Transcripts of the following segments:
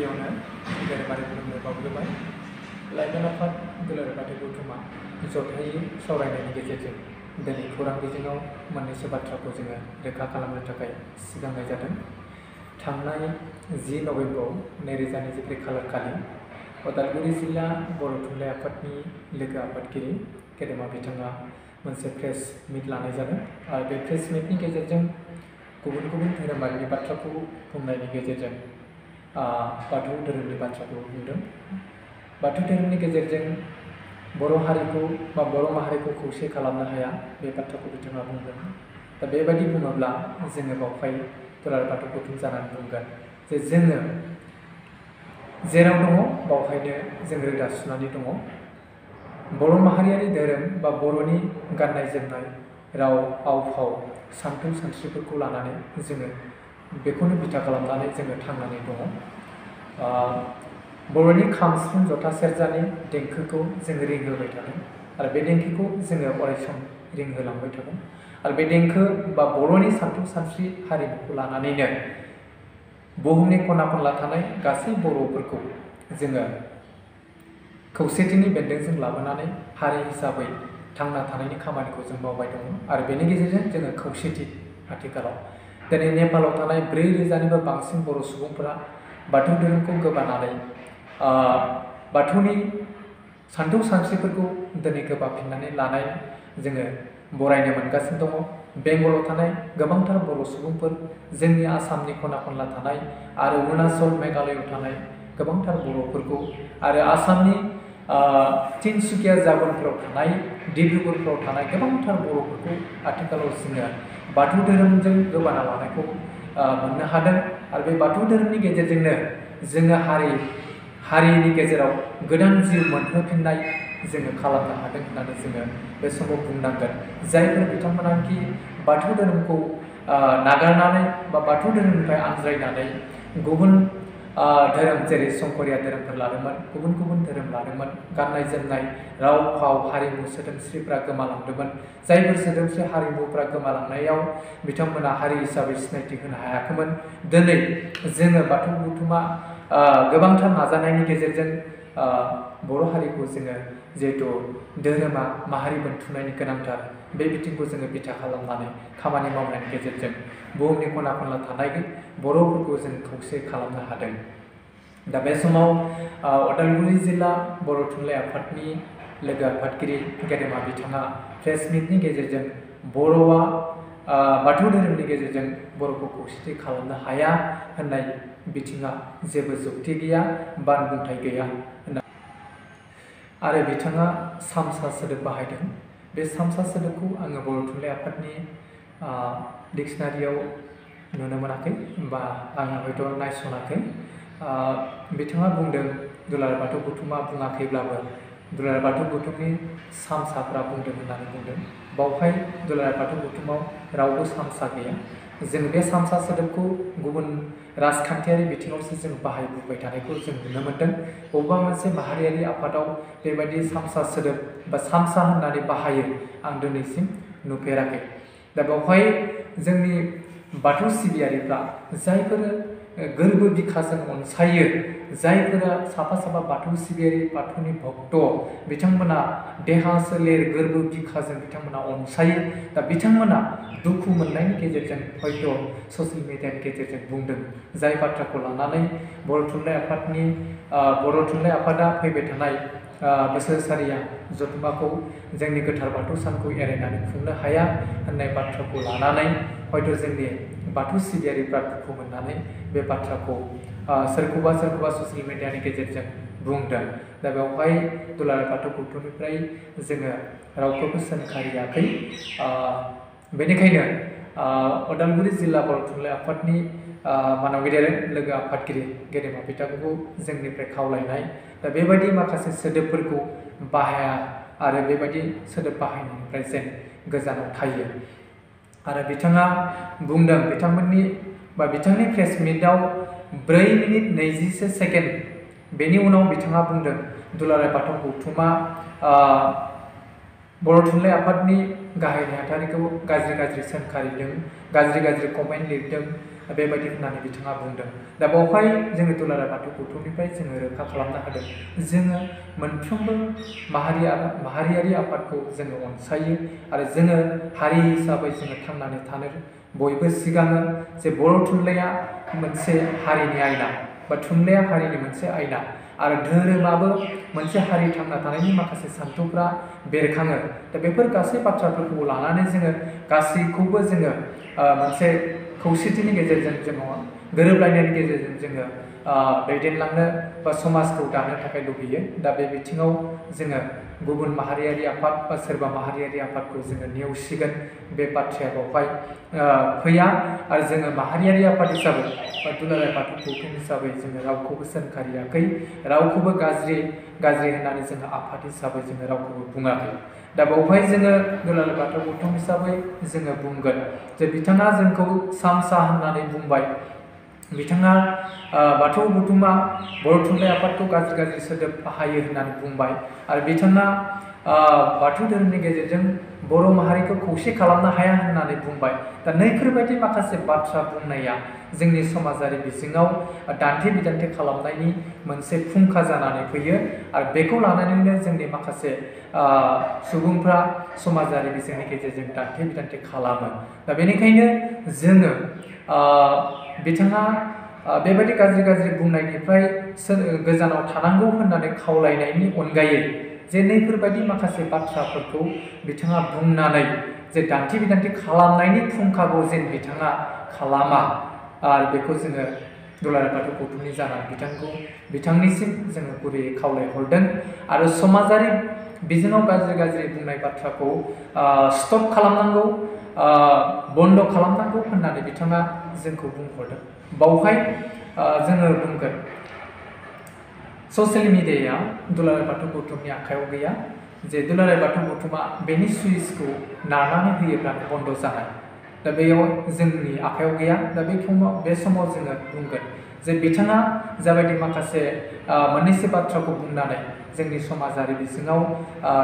गिबियावनो धोरोमारि खुलुमनाय बावग्रोबाय। लाइमोन आफाद दुलाराय बाथौ गौथुमा जथायै सावरायनायनि गेजेरजों दिनै खौरां बिजोङाव मोननैसो बाथ्राखौ जोङो रोखा खालामनो थाखाय सिगांनाय जादों। थांनाय 10 नभेम्बर 2023 खालारखालि उदालगुरि जिल्ला बर' थुनलाइ आफादनि लोगो आफादगिरि गेदेमा बिथाङा मोनसे प्रेस मिट लानाय जादों आरो बे प्रेस मिटनि गेजेरजों गुबुन गुबुन धोरोमारिनि बाथ्राखौ बुंनायनि गेजेरजों बाथौ धोरोमनि बाथ्राखौ बुंदों। बाथौ धोरोमनि गेजेरजों बर' हारिखौ बा बर' माहारिखौ खौसे खालामनो हाया बे बाथ्राखौ बिथाङा बुंदों। दा बेबायदि बुङोब्ला जोङो बावहाय दुलाराय बाथौ गौथुम जानानै बुंगोन जे जोङो जेराव दङ बावहायनो जों रोदा सुनानै दङ। बर' माहारियारि धोरोम बा बर'नि गाननाय जोमनाय राव आव फाव सानथौ सानस्रिफोरखौ लानानै जोङो बेखौनो बिथा खालामनानै जोङो थांनानै दङ। बर'नि खाम सिफुं जथा सेरजानि देंखोखौ जोङो रिंहोबाय थादों आरो बे देंखोखौ जोङो अरायसम रिंहोलांबाय थागोन आरो बे देंखो बा बर'नि सानथौ सानस्रि हारिमुखौ लानानैनो बुहुमनि खना खनला थानाय गासै बर'फोरखौ जोङो खौसेथिनि बेन्दोंजों लाबोनानै हारि हिसाबै थांना थानायनि खामानिखौ जों मावबाय दङ आरो बेनि गेजेरजों जोङो खौसेथि आथिखालाव दिनै नेपालाव थानाय 4,000निबो बांसिन बर' सुबुंफोरा बाथौ धोरोमखौ गोबानानै बाथौनि सानथौ सानस्रिफोरखौ दिनै गोबाफिननानै लानाय जोङो बरायनो मोनगासिनो दङ। बेंगलाव थानाय गोबांथार बर' सुबुंफोर, जोंनि आसामनि खना खनला थानाय आरो अरुणाचल मेघालयआव थानाय गोबांथार बर'फोरखौ आरो आसामनि तिनसुकिया जायगाफोराव थानाय डिब्रुगड़फ्राव थानाय गोबांथार बर'फोरखौ आथिखालाव जोङो बाथौ धोरोमजों गोबाना लानायखौ मोननो हादों आरो बे बाथौ धोरोमनि गेजेरजोंनो जोङो हारिनि गेजेराव गोदान जिउ मोनहोफिननाय जोङो खालामनो हादों होननानै जोङो बे समाव बुंनांगोन। जायफोर बिथांमोनाखि बाथौ धोरोमखौ नागारनानै बा बाथौ धोरोमनिफ्राय आनज्रायनानै गुबुन धोरोम जेरै संकरिया धोरोमफोर लादोंमोन, गुबुन गुबुन धोरोम लादोंमोन, गाननाय जोमनाय राव फाव हारिमु सोदोमस्रिफ्रा गोमालांदोंमोन। जायफोर सोदोमस्रि हारिमुफ्रा गोमालांनायाव बिथांमोना हारि हिसाबै सिनायथि होनो हायाखैमोन। दिनै जोङो बाथौ गौथुमा गोबांथार नाजानायनि गेजेरजों बर' हारिखौ जोङो जिहेथु धोरोमा माहारि बोनथुमनायनि गोनांथार बे बिथिंखौ जोङो बिथा खालामनानै खामानि मावनायनि गेजेरजों बुहुमनि खना खनला थानाय बर'फोरखौ जों खौसे खालामनो हादों। दा बे समाव उदालगुरि जिल्ला बर' थुनलाइ आफादनि लोगो आफादगिरि गेदेमा बिथाङा प्रेस मिटनि गेजेरजों बर'आ बाथौ धोरोमनि गेजेरजों बर'खौ खौसेथि खालामनो हाया होननाय बिथिङा जेबो जुक्ति गैया, बानबुंथाय गैया होनना आरो बिथाङा सामसा सोदोब बाहायदों। बे सामसा सोदोबखौ आङो बर' थुनलाइ आफादनि डिक्सनारियाव नुनो मोनाखै बा आङो हयथ' नायसनाखै। बिथाङा बुंदों दुलाराय बाथौ गौथुमा बुङाखैब्लाबो दुलाराय बाथौ गौथुमनि सामसाफ्रा बुंदों होननानै बुंदों। बावहाय दुलाराय बाथौ गौथुमाव रावबो सामसा गैया। जों बे सामसा सोदोबखौ गुबुन राजखान्थियारि बिथिङावसो जों बाहायबोबाय थानायखौ जों नुनो मोन्दों। बबेबा मोनसे माहारियारि आफादाव बेबायदि सामसा सोदोब बा सामसा होननानै बाहायो आं दिनैसिम नुफेराखै। दा बेवहाय जोंनि बाथौ सिबियारिफ्रा जायफोर गोरबो बिखाजों अनसायो, जायफोरा साफा साफा बाथौ सिबियारि बाथौनि भक्त बिथांमोना देहा सोलेर गोरबो बिखाजों बिथांमोना अनसायो। दा बिथांमोना दुखु मोननायनि गेजेरजों हयथ' ससियेल मिडियानि गेजेरजों बुंदों। जाय बाथ्राखौ लानानै बर' थुनलाइ आफादा फैबाय थानाय बोसोरसालिया जथुम्माखौ जोंनि गोथार बाथौ सानखौ एरायनानै खुंनो हाया होननाय बाथ्राखौ लानानै हयथ' जोंनि बाथौ सिबियारिफ्रा दुखु मोननानै बे बाथ्राखौ सोरखौबा ससियेल मिडियानि गेजेरजों बुंदों। दा बेवहाय दुलाराय बाथौ गौथुमनिफ्राय जोङो रावखौबो सोंखारियाखै। बेनिखायनो उदालगुरि जिल्ला बर' थुनलाइ आफादनि मानाव गेदेर लोगो आफादगिरि गेदेमा बिथांखौ जोंनिफ्राय खावलायनाय दा बेबायदि माखासे सोदोबफोरखौ बाहाया आरो बेबायदि सोदोब बाहायनायनिफ्राय जेन गोजानाव थायो। आरो बिथाङा बुंदों बिथांनि प्रेस मिटआव 4 मिनिट 20 सेकेन्ड बेनि उनाव बिथाङा बुंदों दुलाराय बाथौ गौथुमा बर' थुनलाइ आफादनि गाहाय नेहाथारिखौ गाज्रि सोंखारिदों, गाज्रि कमेन्ट लिरदों बेबायदि होननानै बिथाङा बुंदों। दा बेवहाय जोङो दुलाराय बाथौ गौथुमनिफ्राय जोङो रोखा खालामनो हादों जोङो मोनफ्रोमबो माहारियारि आफादखौ जोङो अनसायो आरो जोङो हारि हिसाबै जोङो थांनानै थानो बयबो सिगाङो जे बर' थुनलाइया मोनसे हारिनि आयना बा थुनलाइया हारिनि मोनसे आयना आरो धोरोमाबो मोनसे हारि थांना थानायनि माखासे सान्थौफ्रा बेरखाङो। दा बेफोर गासै बाथ्राफोरखौ लानानै जोङो गासैखौबो जोङो मोनसे खौसेथिनि गेजेरजों जोङो गोरोबलायनायनि गेजेरजों जोङो दैदेनलांनो बा समाजखौ दानो थाखाय लुबैयो। दा बे बिथिङाव जोङो गुबुन माहारियारि आफाद बा सोरबा माहारियारि आफादखौ जोङो नेवसिगोन बे बाथ्राया बेवहाय फैया आरो जोङो माहारियारि आफाद हिसाबै बा दुलाराय बाथौ गौथुम हिसाबै जोङो रावखौबो सोंखारियाखै, रावखौबो गाज्रि होननानै जोङो आफाद हिसाबै जोङो रावखौबो बुङाखै। दा बेवहाय जोङो दुलाराय बाथौ गौथुम हिसाबै जोङो बुंगोन जे बिथाङा जोंखौ सामसा होननानै बुंबाय, बिथाङा बाथौ गौथुमा बर' थुनलाइ आफादखौ गाज्रि सोदोब बाहायो होननानै बुंबाय आरो बिथाङा बाथौ धोरोमनि गेजेरजों बर' माहारिखौ खौसे खालामनो हाया होननानै बुंबाय। दा नैफोरबायदि माखासे बाथ्रा बुंनाया जोंनि समाजारि बिजोङाव दान्थे बिदान्थे खालामनायनि मोनसे फुंखा जानानै फैयो आरो बेखौ लानानैनो जोंनि माखासे सुबुंफ्रा समाजारि बिजोंनि गेजेरजों दान्थे बिदान्थे खालामो। दा बेनिखायनो जोङो बिथाङा बेबायदि गाज्रि बुंनायनिफ्राय गोजानाव थानांगौ होननानै खावलायनायनि अनगायै जे नैफोरबायदि माखासे बाथ्राफोरखौ बिथाङा बुंनानै जे दान्थे बिदान्थे खालामनायनि फुंखाखौ जेन बिथाङा खालामा आरो बेखौ जोङो दुलाराय बाथौ गौथुमनि जाना बिथांनिसिम जोङो गुरैयै खावलायहरदों आरो समाजारि बिजोङाव गाज्रि बुंनाय बाथ्राखौ स्टप खालामनांगौ, बन्द खालामनांगौ होननानै बिथाङा जोंखौ बुंहरदों। बावहाय जोङो बुंगोन ससियेल मिडियाया दुलाराय बाथौ गौथुमनि आखायाव गैया, जे दुलाराय बाथौ गौथुमा बेनि सुइचखौ नारनानै होयोब्लानो बन्द जानाय। दा बेयाव जोंनि आखायाव गैया। दा बे समाव जोङो बुंगोन जे बिथाङा जाबायदि माखासे मोननैसो बाथ्राखौ बुंनानै जोंनि समाजारि बिजोङाव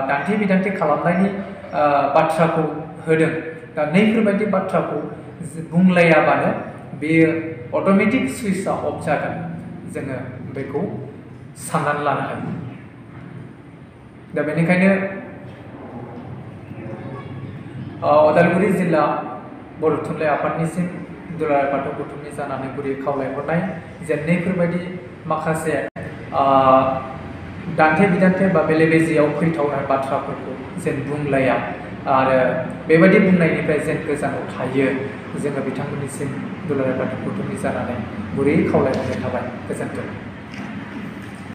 दान्थे बिदान्थे खालामनायनि बाथ्राखौ होदों। दा नैफोरबायदि बाथ्राखौ बुंलायाबानो बेयो अट'मेटिक सुइचआ अफ जागोन, जोङो बेखौ साननानै लानो हायो। दा बेनिखायनो उदालगुरि जिल्ला बर' थुनलाइ आफादनिसिम दुलाराय बाथौ गौथुमनि जानानै गुरै खावलायहरनाय जे नैफोरबायदि माखासे दान्थे बिदान्थे बा बेले बेजेयाव फैथावनाय बाथ्राफोरखौ जेन बुंलाया आरो बेबायदि बुंनायनिफ्राय जेन गोजानाव थायो, जोङो बिथांमोननिसिम दुलाराय बाथौ गौथुमनि जानानै गुरै खावलायहरनाय थाबाय। गोजोन्थों।